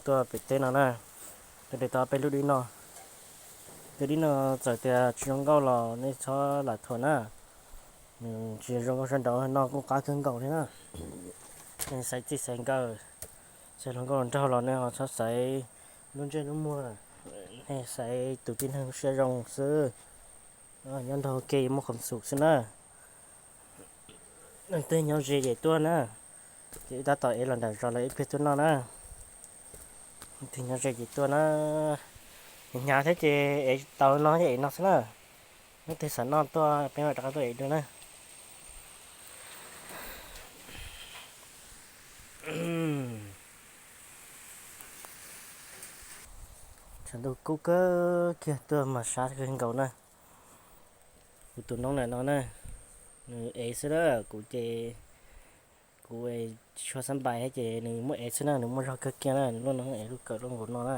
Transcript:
Tuaj pem teb no na, tuaj de tau peb lub dib no. Tus dib no txawm tias tsis zoo nkauj los nej txhob lam thuam na. Nws tsis zoo nkauj sab nraud, noj kuj qab kawg nkaus thiab na. Nej xaiv txij xaiv nkawm, xaiv hluas nkauj hluas nraug los nej ho txhob xaiv lub ntsej lub muag, nej xaiv tus tib neeg lub siab zoo xwb. Nyob nrog ua ke muaj khoom xum xwb na. Leej twg nyob ze ces tuaj na, ces wb tab tom ev los nram zos lawm ib pliag tuaj noj na. Leej twg nyob ze ces tuaj na. Hnyav thiab ces ev tau no ces ev no xwb na. Leej twg xav noj tuaj peb mam rov qab tuaj ev dua na. Tshav ntuj kub kawg kiag tuaj mas sab kawg nkaus na. Kuv tus noob ntawm no na, nws ev xwb na, kuv ces kuv tsis tshua xab npais thiab ces nws muab ev xwb na, nws muaj zog kawg kiag na, nws muaj noob ev lub kawm lub nkaus no na.